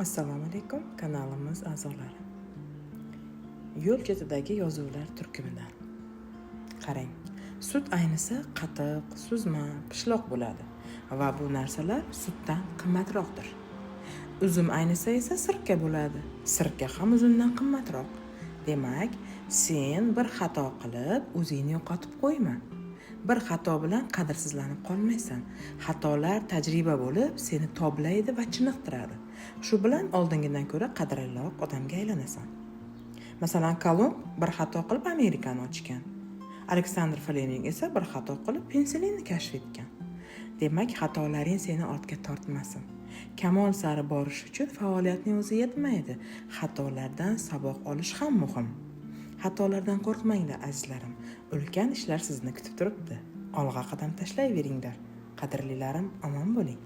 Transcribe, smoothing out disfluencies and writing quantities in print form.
Assalomu alaykum, kanalimiz a'zolari. Yo'l chetidagi yozuvlar turkumidan. Qarang, sut aynisa qatiq, suzma, pishloq bo'ladi va bu narsalar sutdan qimmatroqdir. Uzum aynisa esa sirka bo'ladi. Sirka ham uzumdan qimmatroq. Demak, sen bir xato qilib o'zingni yo'qotib qo'yma. Bir xato bilan qadrsizlanib qolmaysan. Xatolar tajriba bo'lib, seni toblaydi va chiniqtiradi. Shu bilan oldingidan ko'ra qadrliroq odamga aylanasan. Masalan, Kolumb bir xato qilib Amerikani ochgan. Aleksandr Fleming esa bir xato qilib penisilinni kashf etgan. Demak, xatolaring seni ortga tortmasin. Kamol sari borish uchun faoliyatning o'zi yetmaydi. Xatolardan saboq olish ham muhim. Xatolardan qo'rqmanglar, azizlarim. Ulkan ishlar sizni kutib turibdi. Olg'a qadam tashlayveringlar. Qadrlilarim, omon bo'ling.